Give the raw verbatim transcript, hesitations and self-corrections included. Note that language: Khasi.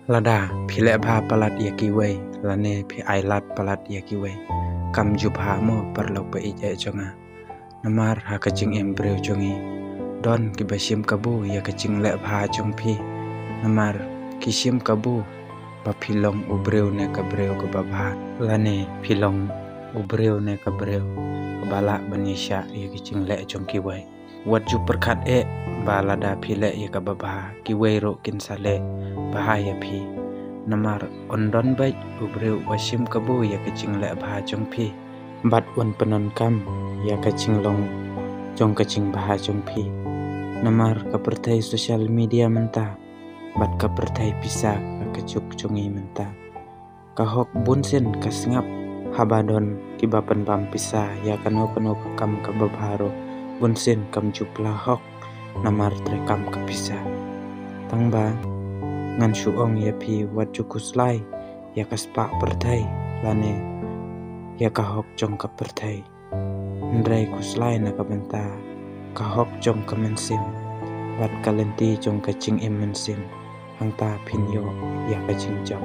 Lada phi leh bha palat ïa kiwei, lane phi ai lad palat ïa kiwei, kam ju bha mo paralok ba ïeit jong nga. Namar ha ka jingim briew jong ngi, don kiba shim kabu ïa ka jingleh bha jong phi. Namar ki shim kabu ba phi long u briew ne ka briew kaba bha, lane phi long u briew ne ka briew kaba lah ban ïashah ïa ka jingleh jong kiwei. Wat ju pyrkhat eh ba lada phi leh ïa kaba bha, kiwei ruh kin sa leh bha ïa phi. Namar un don beit u briew uba shim kabu ïa ka jingleh bha jong phi, bad un pyndonkam ïa ka jinglong jong ka jingbha jong phi. Namar ka pyrthei social media mynta bad ka pyrthei pisa ha ka juk jong ngi mynta, ka hok bunsien ka sngap. Haba don kiba pynbam pisa ïa kano kano ka kam kaba bha ruh, bunsien kam ju pla hok namar treikam ka pisa. Tangba ngan shu ong ïa phi, wat ju khuslai ïa ka spah pyrthei lane ïa ka hok jong ka pyrthei. Hynrei khuslai na ka bynta ka hok jong ka mynsiem bad ka lynti jong ka jingim mynsiem, hangta phin ïoh ïa ka jingjop.